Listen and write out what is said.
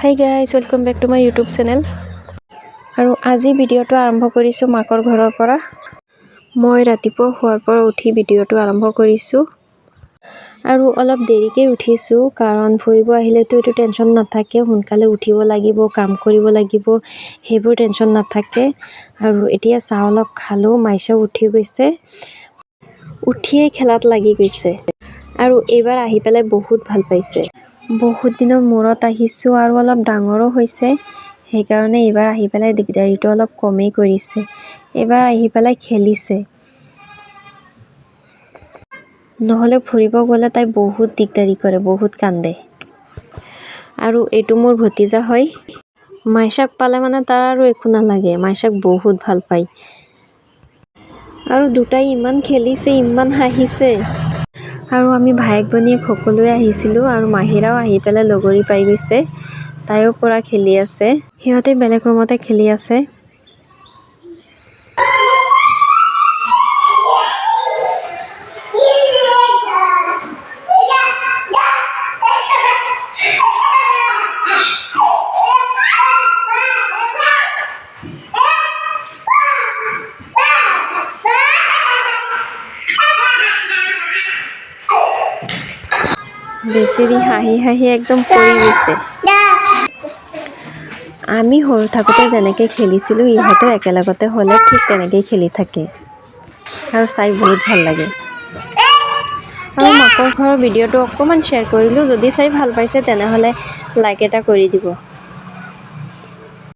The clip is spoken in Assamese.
Hi guys, welcome back to my YouTube channel. আৰু আজি ভিডিঅ'টো আৰম্ভ কৰিছোঁ মাকৰ ঘৰৰ পৰা। মই ৰাতিপুৱা শোৱাৰ পৰা উঠি ভিডিঅ'টো আৰম্ভ কৰিছোঁ আৰু অলপ দেৰিকৈ উঠিছোঁ, কাৰণ ফুৰিব আহিলেতো এইটো টেনশ্যন নাথাকে। সোনকালে উঠিব লাগিব, কাম কৰিব লাগিব, সেইবোৰ টেনশ্যন নাথাকে। আৰু এতিয়া চাহ অলপ খালোঁ। মাইচাও উঠি গৈছে, উঠিয়েই খেলাত লাগি গৈছে আৰু এইবাৰ আহি পেলাই বহুত ভাল পাইছে। বহুত দিনৰ মূৰত আহিছোঁ আৰু অলপ ডাঙৰো হৈছে, সেইকাৰণে এইবাৰ আহি পেলাই দিগদাৰিটো অলপ কমেই কৰিছে। এইবাৰ আহি পেলাই খেলিছে। নহ'লে ফুৰিব গ'লে তাই বহুত দিগদাৰি কৰে, বহুত কান্দে। আৰু এইটো মোৰ ভতিজা হয়। মাইশাক পালে মানে তাৰ আৰু একো নালাগে। মাইশাক বহুত ভাল পায় আৰু দুটাই ইমান খেলিছে, ইমান হাঁহিছে। আৰু আমি ভায়েক ভনীয়েক সকলোৱে আহিছিলোঁ আৰু মাহিৰাও আহি পেলাই লগৰী পাই গৈছে। তাইও পূৰা খেলি আছে। সিহঁতে বেলেগ ৰুমতে খেলি আছে। বেচেৰি হাঁহি হাঁহি একদম পৰি গৈছে। আমি সৰু থাকোঁতে যেনেকৈ খেলিছিলোঁ, ইহঁতেও একেলগতে হ'লে ঠিক তেনেকেই খেলি থাকে আৰু চাই বহুত ভাল লাগে। আৰু মাকৰ ঘৰৰ ভিডিঅ'টো অকণমান শ্বেয়াৰ কৰিলোঁ। যদি চাই ভাল পাইছে, তেনেহ'লে লাইক এটা কৰি দিব।